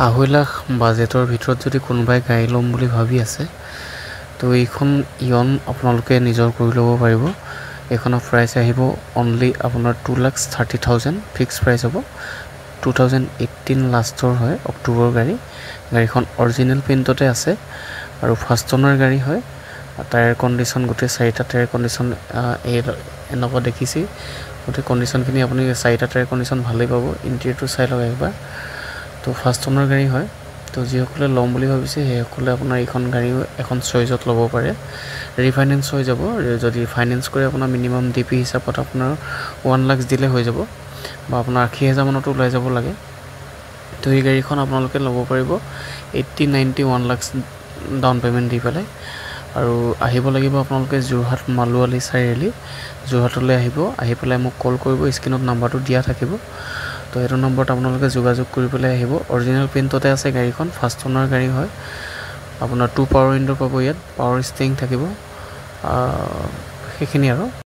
2.5 লাখ বাজেটৰ ভিতৰত যদি কোনোবাই গাড়ী ল'ম বুলি ভাবি আছে, তো এইখন ইয়ন আপোনালোকে নিজৰ কৰি ল'ব পাৰিব। এইখনৰ প্ৰাইচ আহিব অনলি আপোনাৰ 2,30,000, ফিক্স প্ৰাইচ হ'ব। 2018 লাষ্টৰ হয়, অক্টোবৰ গাড়ী। গাড়ীখন অৰিজিনেল পেইণ্টতে আছে আৰু ফাৰ্ষ্ট অ'নাৰ গাড়ী হয়। টায়াৰ কণ্ডিশ্যন, গোটেই চাৰিটা টায়াৰ কণ্ডিশ্যন এই এনেকুৱা দেখিছেই। গোটেই কণ্ডিশ্যনখিনি আপুনি চাৰিটা টায়াৰ কণ্ডিশ্যন ভালেই পাব। ইণ্টেৰিয়ৰটো চাই লওক একবাৰ। তো ফাৰ্ষ্ট অ'নাৰ গাড়ী হয়। তো যিসকলে ল'ম বুলি ভাবিছে, সেইসকলে আপোনাৰ এইখন গাড়ীও এখন চইজত ল'ব পাৰে। ৰিফাইনেন্স হৈ যাব। যদি ফাইনেন্স কৰে, আপোনাৰ মিনিমাম ডিপি হিচাপত আপোনাৰ 1 লাখ দিলে হৈ যাব বা আপোনাৰ 80 হাজাৰ মানতো ওলাই যাব লাগে। তো এই গাড়ীখন আপোনালোকে ল'ব পাৰিব 80, 90, 1 lakh down payment দি পেলাই। আৰু আহিব লাগিব আপোনালোকে যোৰহাট মালুৱালি চাৰিআলি। যোৰহাটলৈ আহিব, আহি পেলাই মোক কল কৰিব। স্ক্ৰীণত নাম্বাৰটো দিয়া থাকিব। তো সেইটো নম্বৰত আপোনালোকে যোগাযোগ কৰি পেলাই আহিব। অৰিজিনেল পেইণ্টতে আছে গাড়ীখন, ফাৰ্ষ্ট অ'নাৰ গাড়ী হয়। আপোনাৰ টু পাৱাৰ উইণ্ড' পাব ইয়াত, পাৱাৰ ষ্টেৰিং থাকিব, সেইখিনি আৰু।